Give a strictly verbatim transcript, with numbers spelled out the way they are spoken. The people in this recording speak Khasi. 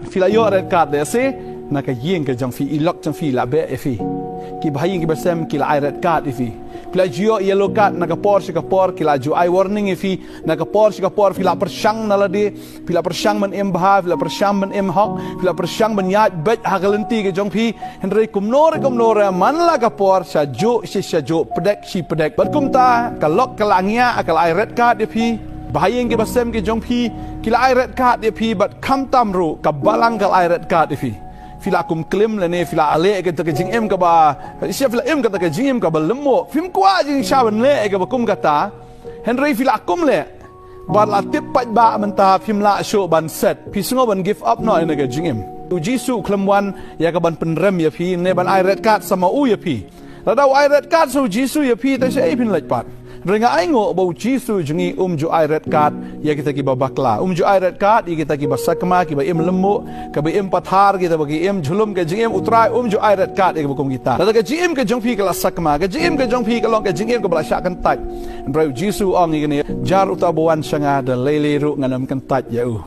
Phi la ïoh red card de se, na ka ïing ka jong phi, i lok jong phi la beh ïa phi. Ki bahaïing ki basem ki la ai red card ïa phi. Phi la ju ïoh yellow card na ka por sha ka por, ki la ju ai warning ïa phi, na ka por sha ka por, phi la pyrshang na lade, phi la pyrshang ban im bha, phi la pyrshang ban im hok, phi la pyrshang ban ïaid beit ha ka lynti ka jong phi, hynrei kumno re kumno re, man la ka por, sha juh shi sha juh, pdek shi pdek. Bad kumta, ka lok ka la ngiah, ka la ai red card ïa phi. Bahaïing ki basem ki jong phi, ki la ai red card ïa phi, bad khamtam ruh, ka balang ka la ai red card ïa phi. Phi la kum klim lane, phi la leh kata ka jingim kaba, sha phi la im kata ka jingim kaba lymmuh. Phim kwah jingshah ban leh kaba kum kata. Hynrei phi la kum leh. Bad la tip paidbah mynta phim lah shuh ban set. Phi sngew ban give up noh ïa ka jingim. U Jisu u khlem wan ïa ka ban pynrem ïa phi, ne ban ai red card sa ma u ïa phi. Lada u ai red card sa u Jisu ïa phi, te shaei phin leit pat. Hynrei nga ai nguh ba u Jisu jong ngi um ju ai red card ïa kita kiba bakla. Um ju ai red card ïa kita kiba sakma, kiba im lymmuh, kiba im pathar, kita ba ki im jhlum ka jingim, u Trai um ju ai red card ïa kiba kum kita. Lada ka jingim ka jong phi ka la sakma, ka jingim ka jong phi ka long ka jingim kaba la shah kyntait. Hynrei u Jisu u ong ïa kane, jar uta ba wan sha nga da lei lei ruh ngan ym kyntait ïa u.